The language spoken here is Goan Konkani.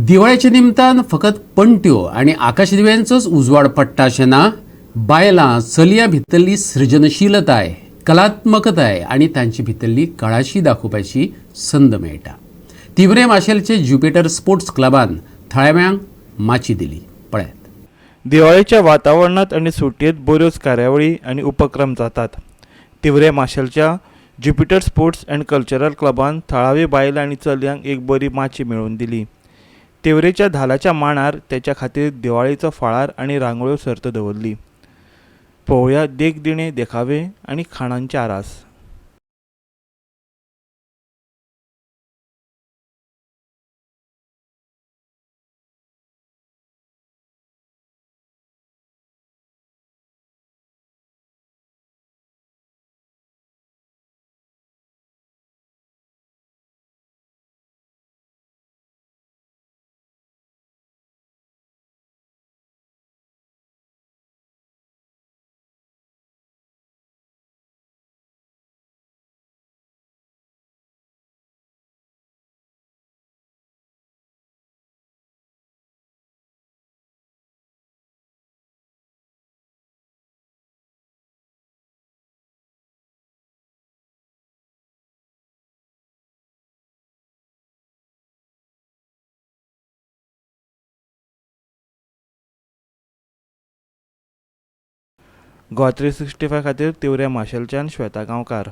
दिवाळेच्या निमतान फकत पणट्यो आनी आकाशदिव्यांचोच उजवाड पडटा अशें ना. बायलां चलयां भितरली सृजनशीलताय, कलात्मकताय आनी तांचे भितरली कळाशी दाखोवपाची संद मेळटा. तिवरे माशेलचे ज्युपिटर स्पोर्ट्स क्लबान थळाव्यांक माची दिली. पळयात. दिवाळेच्या वातावरणांत आनी सुटयेंत बऱ्योच कार्यावळी आनी उपक्रम जातात. तिवरे माशेलच्या ज्युपिटर स्पोर्ट्स अँड कल्चरल क्लबान थळावी बायलां आनी चलयांक एक बरी माची मेळोवन दिली. तिवरेच्या धालाच्या मांडार तेच्या खातीर दिवाळेचो फळार आनी रांगोळ्यो सर्त दवरली. पळोवया देखदिणे देखावे आनी खाणांचे आरास. गोवा 365 खातीर तिवरे माशेलच्यान श्वेता गांवकार.